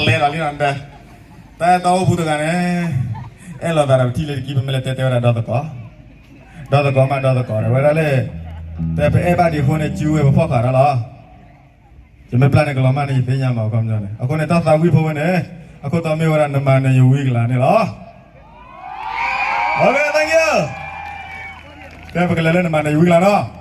လဲၤဒီးလံနီၤ, တၢ်အဲၣ်တီအိၣ်ပူၤတဂၤန့ၣ်, အဲၣ်လိာ်သးဒီးပထံၣ်လၢတကံၢ် ပမ့ၢ်လဲၤတဲတဲဝဲဒၣ်ဒီသကိး, ဒီသကိးမးဒီသကိးဒီးဝဲဒၣ်လဲၣ်, တဲပအဲၣ်ဘၣ်ဒံးအဃိန့ၣ် စုဝဲပဖီၣ်ဃာ်တၢ်လီၤ. ယမ့ၢ်ပျၢ်န့ၣ်ကလီၤမၢ်န့ၣ် ယသ့ၣ်ညါမး အခီပညီန့ၣ်, အဃိန့ၣ် တၢ်သးဝံၣ်ဖိဝဲန့ၣ်, အခိၣ်တီမ့ၢ်ဝဲဒၣ် နမၤနၢၤယဝံၤကလၤန့ၣ်လီၤ. ကဲ ပကလဲၤလၢနမၤနၢၤယဝံၤကလၤနီၤ.